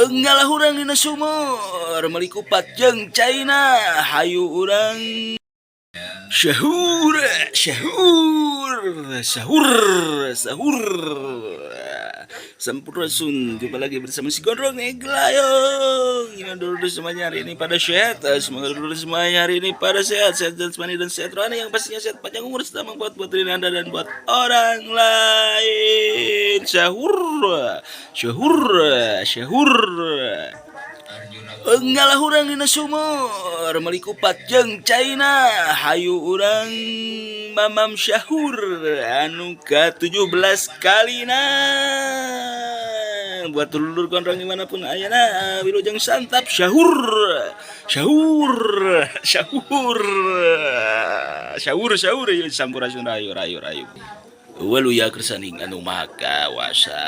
Ngalah hurang dina sumur, meuli kupat jeung caina. Hayu urang sahur, sahur, sahur, sahur. Sampurasun, jumpa lagi bersama si Gondrong Eglayong. Gimana dulu semuanya hari ini pada sehat? Semoga dulu semuanya hari ini pada sehat, sehat jasmani dan sehat rohani, yang pastinya sehat panjang umur serta buat buat diri Anda dan buat orang lain. Sahur, sahur, sahur. Ngalah hurang dina sumur, meuli kupat jeung caina. Hayu urang mamam sahur anu ka-17 kalina. Buat dulur gondrong dimanapun ayana, wilujeng santap sahur, sahur, sahur, sahur, sahur ya. Sampurasun, rayu rayu rayu, waluya kersaning anu maha kawasa.